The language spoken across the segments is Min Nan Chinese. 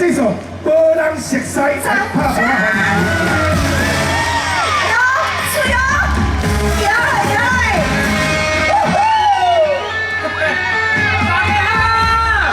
這首《無人熟似》來拍鼓仔歡哎呦，水哦，搖來搖來，呼呼。大家好，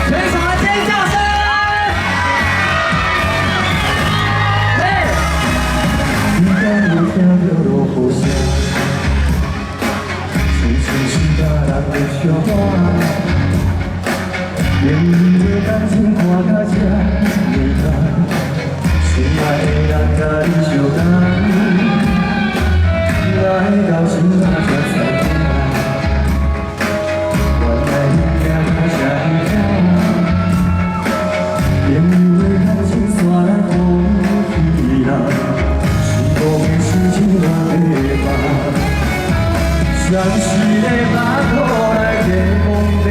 全場的尖叫聲！嘿。你敢有聽著落雨聲？親像是別人的笑話。朋友的感情看甲這呢重，心愛的人佮你相共，來到這擺才知影，原來你行到這呢遠。朋友的感情煞來講起來，失望的心情我袂放。相思的目苦來假講欲知，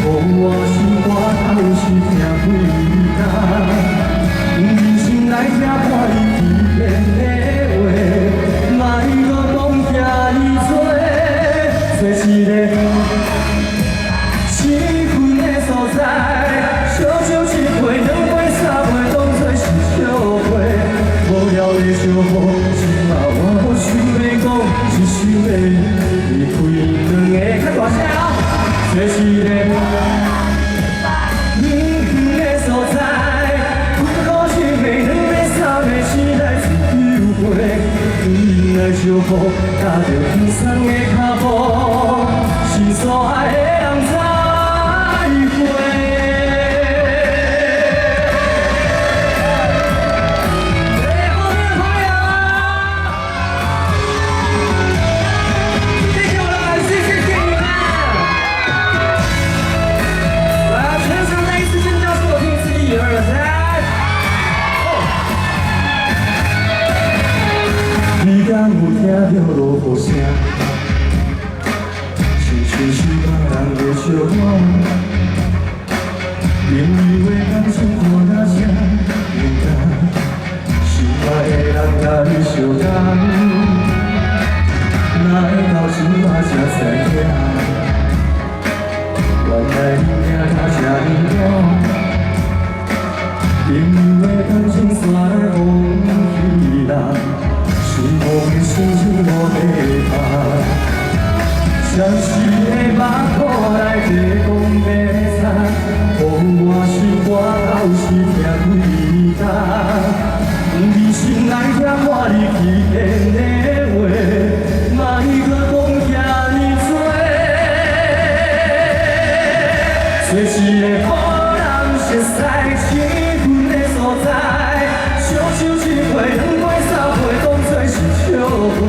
予我心肝头是疼幾工。人生來聽看你欺騙的話，莫閣講遐呢多，做一个生分的所在，燒燒一杯、兩杯、三杯，當作是笑話。無聊的相好，這馬我無想欲講，只想欲離開兩个較大聲哦。做一個遠遠的所在，困苦一暝、兩暝、三暝，醒來自由飛，對來相抱，踏著輕鬆的腳步，是所愛的人再會。對，後面的朋友，謝謝我的粉絲，謝謝你們。來，全場再一次尖叫聲，我聽一次，一二三。哦。你敢有聽著落雨聲？親像是別人的笑話。朋友的感情看甲這呢重，心愛的人佮你相共，來到這擺才知影，原來你行到這呢遠。朋友的感情煞來講起來，失望的心情無地放。相思的目苦來假講欲知，予我心肝头是疼幾工。人生來聽看你欺騙的話，莫閣講遐呢多。做一個無人熟似生分的所在，燒燒一杯、兩杯、三杯，當作是笑話。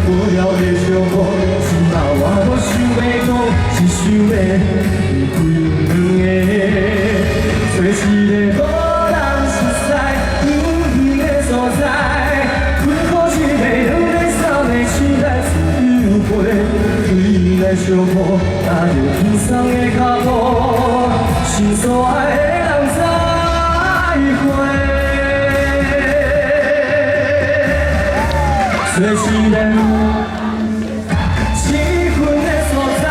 無聊的相好，這馬我無想欲講，只想欲離開兩个。做一個無人熟似遠遠的所在，困苦一暝、兩暝、三暝，醒來自由飛，對來相抱，踏著輕鬆的腳步，心所愛的人再會。做一個生分的所在，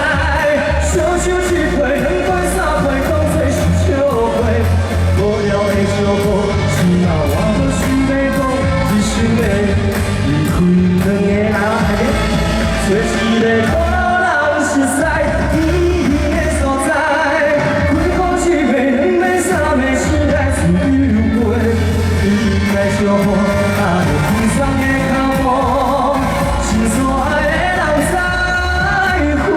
燒燒一杯、兩杯、三杯，當作是笑話。無聊的相好，這馬我無想欲講，只想欲離開兩个人。做一個無人熟似遠遠的所在，困苦一暝、兩暝、三暝，醒來自由飛，對來相抱，踏著輕鬆的腳步，心所愛的人再會。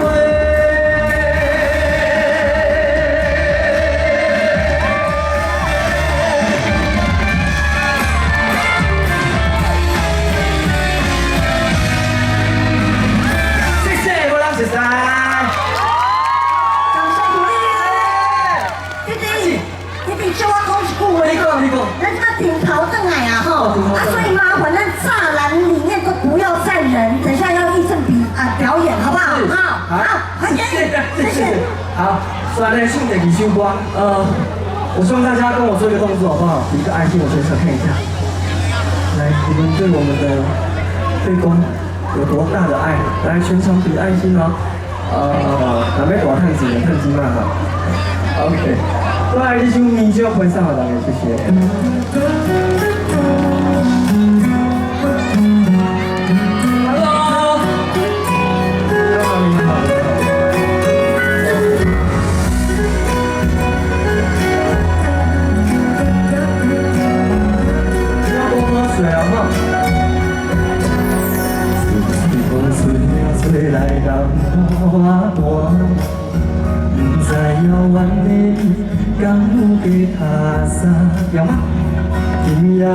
謝謝，無人熟似。掌聲鼓勵。弟弟，弟弟，叫我講一句話。你講，你講。咱這頂頭轉來啊，吼，啊，所以麻煩咱柵欄裡面都不要站人，等一下要立正比啊表演，好不好？好，好，歡迎，謝謝。好，所以來唱第二首歌，我希望大家跟我做一個動作，好不好？比一個愛心，我全場看一下。來，你們對我們的背光有多大的愛？來，全場比愛心哦。若欲大趁錢，趁錢嘛哈。OK，再來這首《暝照花》送予大家，謝謝。Hello，你好。要多喝水啊，嘛。吹来人我寒，不知遥远的你敢有加塔衫？有吗？今夜的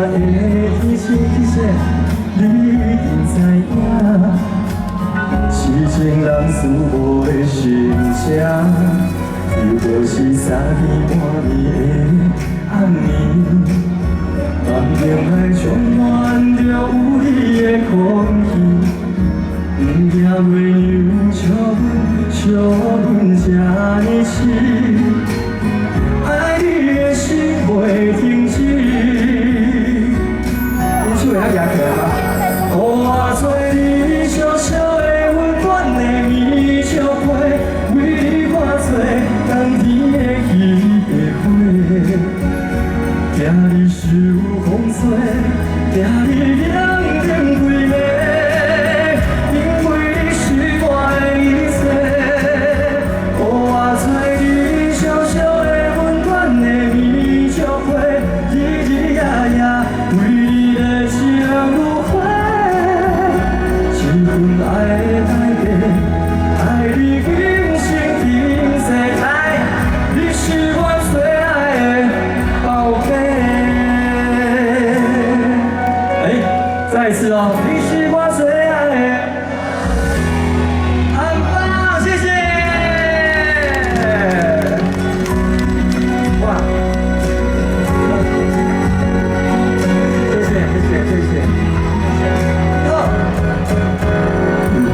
天色，你一定知影，痴情人思无的心声，又或是三更半暝的暗暝，梦境内充满着有你的空气。不惊月娘笑阮，笑阮这呢痴，爱你的心袂停止。你手会晓举起来吗？予我做你小小的温暖的暝照被，为你看做冬天的彼个花，惊你受风吹，惊你凉凉规暝。再一次哦，你是我最愛的，很棒，謝謝。哇，謝謝謝謝謝謝。好。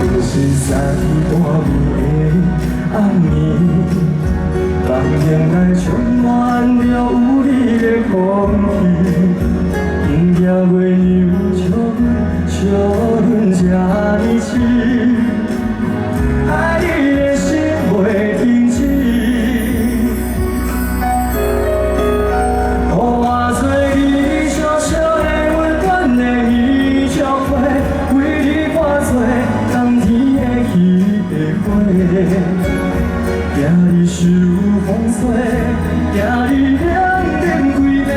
又是三更半暝的暗暝，房間內充滿著有你的空氣。不驚月娘笑阮，笑阮這呢痴，愛你的心袂停止。予我做你小小的溫暖的暝照被，為你看做冬天的彼個花，驚你受風吹，驚你涼冷規暝。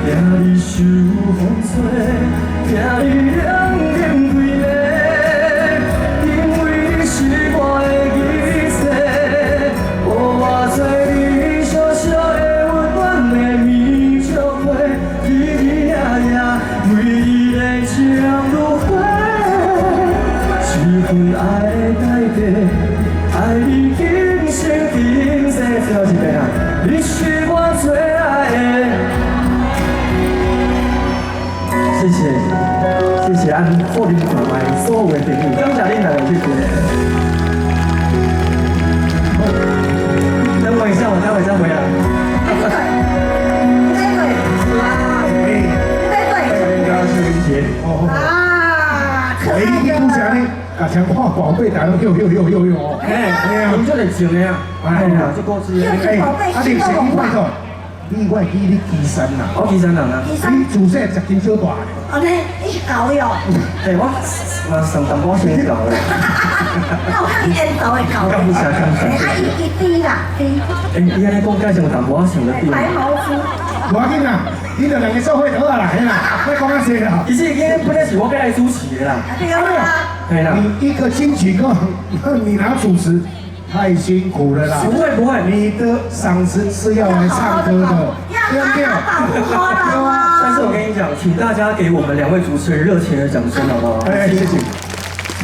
驚你受風吹，驚你涼冷規暝，因為你是我的一切。予我做你小小的溫暖的暝照被，日日夜夜為你的情如火，這份愛的代價，愛你今生今世。最後一遍啊，你是我最愛的。謝謝，謝謝咱富林看麥所有的朋友，感謝恁大家支持。等我一下，我待會再回來。對，對，對，啊，可愛哎，你的。拄才呢，甲像看寶貝大攏呦呦呦呦呦哦。哎，哎，阮這熱情的啊，哎呀，這故事。哎，啊，你是你拜託，你我會記你岐山人，我岐山人啊。岐山。你自細食真少大的。哦，你是猴喲。哎，我嘛上淡薄先猴的。那我看你緣投的猴。感謝感謝。啊，伊伊豬啦，豬。哎，伊按呢講，介紹有淡薄仔像個豬。白毛豬。無要緊啦，你著兩个做伙就好啦，嘿啦，莫講遐濟啦。其實今日本來是我該來主持的啦。對啊。對啦。你一個金曲歌，你拿主持，太辛苦了啦。不會不會，你的嗓子是要來唱歌的，對不對？要好好保護喉嚨啊。但是是我跟你講，請大家給我們兩位主持人熱情的掌聲，好不好？哎，謝謝。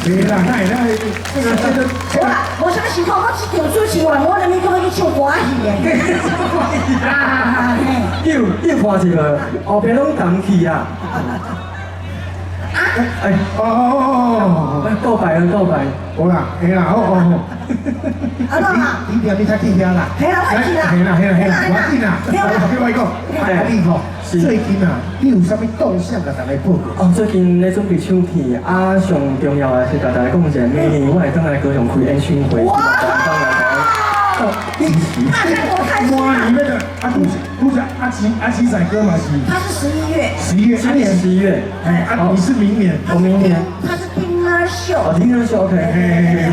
對啦，那那這個這個好啦，無啥物情況，我這場主持完，我連咪閣欲去唱歌戲的。啊，嘿。又又看一個，後邊攏同去啊！哎，哦哦哦，告白了，告白。好啦，嘿啦，好好好。啊啦，你點你較去遐啦？嘿啦，我去啦。嘿啦，嘿啦，嘿啦，我緊啦。我跟你講，啊你吼，最近啊，你有啥物動向共大家報告？哦，最近咧準備唱片，啊，上重要的是共大家講一下，明年我會轉來高雄開演唱會，哇！你大家我開心哇，你那個啊，拄則阿七阿七仔哥嘛是。他是11月。11月，今年11月。哎，啊，你是明年，我明年。他是 dinner show。哦，dinner show，OK。嘿，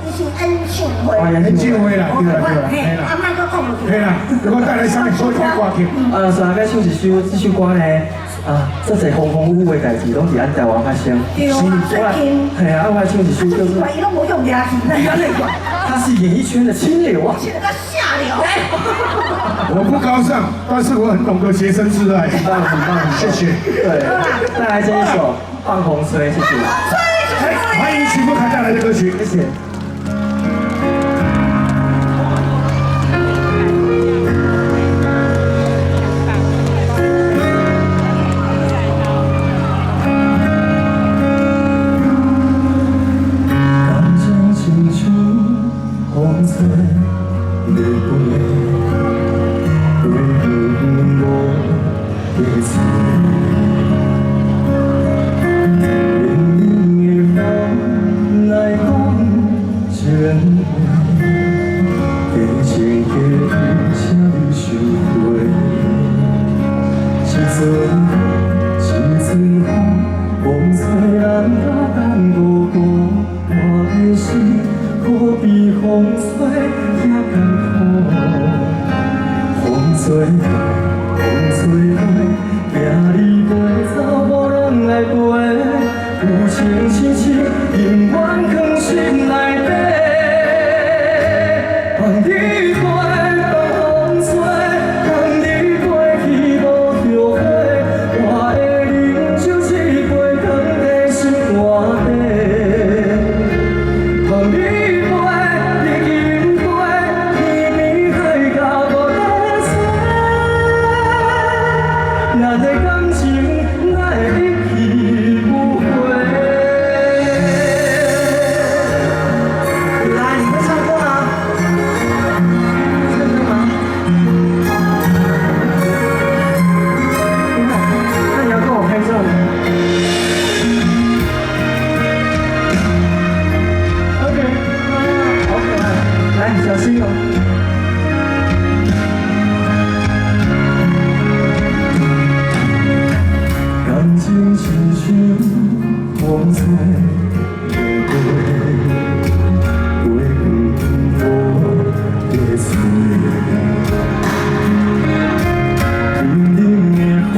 你是演唱會。演唱會啦，對啦對啦，嘿，阿麥閣講落去。嘿啦，我帶來啥物好聽歌曲？所以欲唱一首，這首歌呢，啊，這濟風風雨雨的代誌，攏佇咱台灣發生。對啊，最近。嘿啊，我來唱一首叫做。伊攏無用掠去。他是演藝圈的清流啊。這個下流。我不高尚，但是我很懂得潔身自愛。很棒，很棒，謝謝。對，再來這一首《放風吹》，謝謝。歡迎許富凱帶來的歌曲，謝謝。感情親像風吹日飛，飛遠無底找。冷冷的風來講情話，假情假意，請你收回。一陣雨，一陣風，風吹人甲等無辜，我的心可比風吹遐艱苦。風吹過，風吹過，行你飛走，無人來陪。有情痴痴，永遠藏心內底。放你飛，放風吹，放你飛去無後悔。我會啉酒一杯，藏在心肝底。放你飛，你緊飛，天边海角無得找。咱的感情哪會一去不回？來，你會唱歌嗎？唱歌嗎？那你要跟我拍照嗎？OK，好可愛，來，小心哦。感情親像風吹的過，飛遠無底找。冷冷的風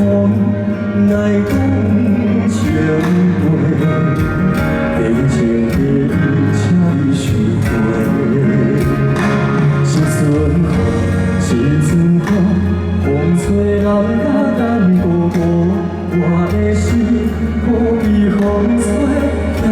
來講情話，假情假意，請你收回。一陣雨，一陣風，風吹人甲等無辜，我的心可比風吹遐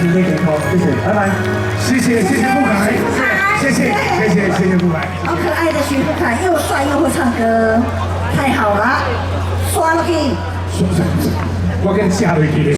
身體健康，謝謝，拜拜。謝謝謝謝富凱，謝謝謝謝謝謝富凱。好可愛的許富凱，又帥又會唱歌，太好了，刷落去。我跟下落去咧。